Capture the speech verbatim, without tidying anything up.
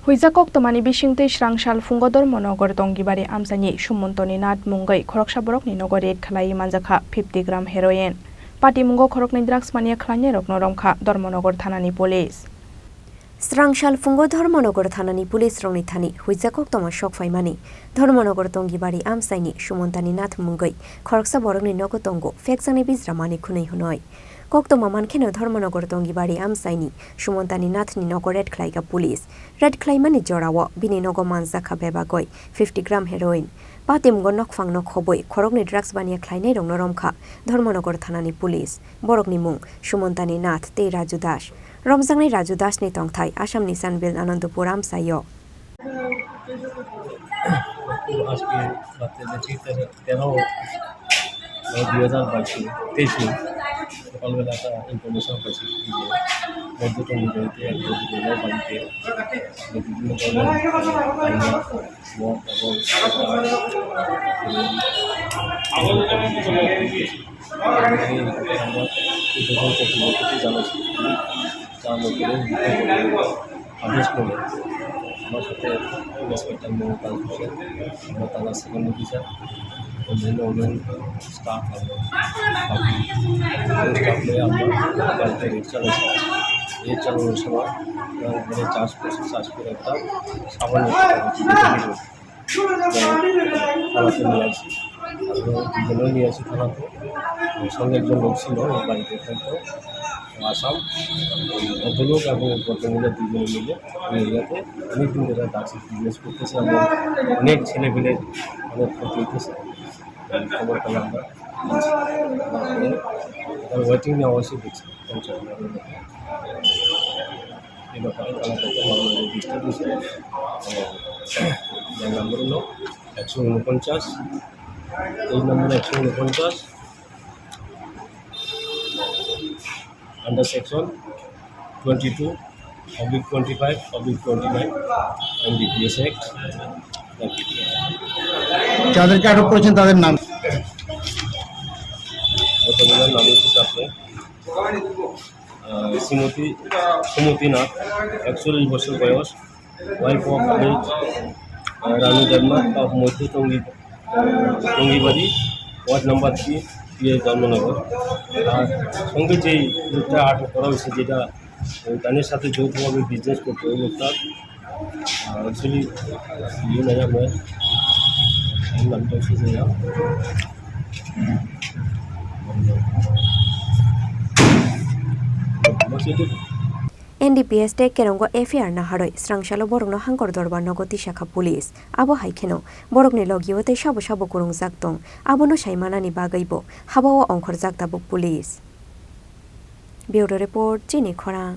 Huijak koktwmani bisingtwi srang sal phungo Dharmanagar Tongibari amchaini Sumontoni Nath mungwi khoroksa borokni nogo raid khlaiwi manjakha fifty gram heroin. Patimungo khoroknwi drugs mania khlainairokno romkha Dharmanagar thanani police. Srang sal phungo Dharmanagar thanani police rokni thani huijak koktwma sok phaimani Dharmanagar Tongibari amchaini Sumontani Nath mungwi khoroksa borokni nogo tongo phekjaknai bijra manwi khwnwi hwnwi. Koktwma mankheno Dharmanagar Tongibari amchaini Sumontani Nathni nogo raid khlaikha police. Raid khlaimani jorao bini nogo manjakha bebagwi fifty gram heroin. Patimungo nokphangno khobwi khoroknwi drugs mania khlainairokno romkha Dharmanagar thanani police. Borokni mung Sumontani Nath tei Raju Das. Romjaknai Raju Dasni tongthai Assamni Chanbil Anandapur amchaio. আজকে রাত্রে যে ঠিক তেরো, তেরো নয় দুই হাজার বাইশে, তেইশে সকালবেলা একটা ইনফরমেশন পাইছি যে পর্যটন বিভাগে এক পর্যটনের বাড়িতে বিভিন্ন ধরনের আইনা, মদ এবং আমরা উদ্বোধন কর্তৃপক্ষকে জানাচ্ছি। তার মধ্যে আদেশ করে আমার সাথে ইন্সপেক্টর মমতাজ হোসেন, আমরা থানা সেকেন্ড অফিসার, অন্যান্য উন্নয়ন স্টাফ এবং বাকি স্টাফ নিয়ে আমরা গাড়িতে রেড চালাচ্ছি। রেড চালানোর সময় ওখানে চার্জ করছি, চার্জ করে একটা সামান্য একটা গাড়ি ছিল। থানাতে নিয়ে আসি। আমরা দুজনেও নিয়ে আসি থানাতে। সঙ্গে একজন লোক ছিল, ওর বাড়িতে থাকতো। ও আসাম, ভদ্রলোক এবং ভদ্রমহিলা দুজনে মিলে এই এরিয়াতে অনেক দিন ধরে ড্রাগস বিজনেস করতেছে এবং অনেক ছেলে পেলে অনেক ক্ষতি হইতেছে। এই খবর পেলাম আমরা। তারপরে ওয়েটিং নিয়ে অবশ্যই দেখছি। পঞ্চাশ হাজারের মতো। এই ব্যাপারে তারা কত মামলা রেজিস্টার দিয়েছে। এবং ব্যাংক নম্বর হলো একশো ঊনপঞ্চাশ, এই নম্বর একশো ঊনপঞ্চাশ, under section twenty two oblique twenty five oblique twenty nine NDPS act. যাদেরকে আটক করেছেন তাদের নাম? গতকালের নাম হচ্ছে আপনার আহ, শ্রীমতী সুমতি নাথ, একচল্লিশ বছর বয়স, wife of late, ah, Ranu Debnath of Madhya Tongi, ah, Tongibari, ward number three, PS Dharmanagar. আর সঙ্গে যেই লোকটা আটক করা হয়েছে, যেটা ওই তাদের সাথে যৌথভাবে বিজনেস করতো, ওই লোকটা, আহ, অ্যাকচুয়ালি ইয়ে নাই, আমরা এই নামটা হচ্ছে যে না। N D P S tei kerongo F I R naharwi srangsalo borokno Hangkor Dorbar nogo tisakha police. Abo hai kheno borokni logio tei sabo sabo kwrwngjak tong, abono sai manani bagwibo habao ongkhorjak tabuk police. Bureau report, Chini Khorang.